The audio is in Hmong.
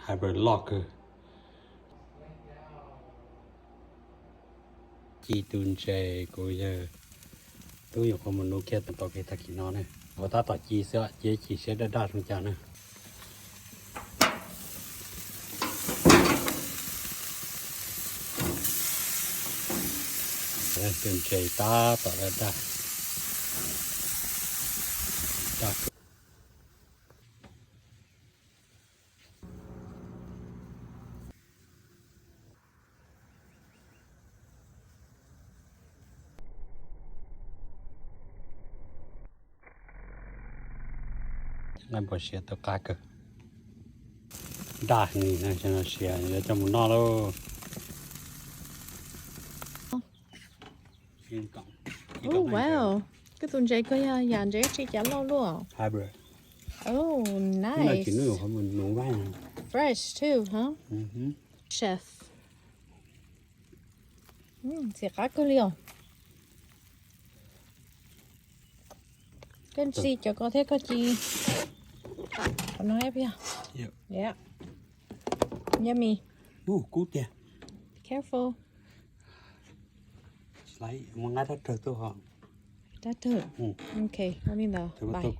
Hais pes loj kawg. Ci tus ntses kuv yawg tub nyuam qhuav mus nuv kiag tau kev tag kis no ne. Kuv tab tom ci xwb, cia chim siab daj daj zoo cas na. Tus ntses tab tom daj daj. Nqaij npua siav tawv qab kawg. Daj heev, siav yuav coj mus noj lauj. Oh wow, koj tus ntses koj yog yam ntses tsis cav loj luaj. Oh, nice. Fresh too, huh? Chef. Txiv qab kawg li os. Koj ntxi cov ko thiab koj ci. Qhov no eb yog. Yeah. Yummy. Kub tiag. Careful. Mus nqa rab rawg tuaj ho. Rab rawg. Ok, ua li ntawd. Bye.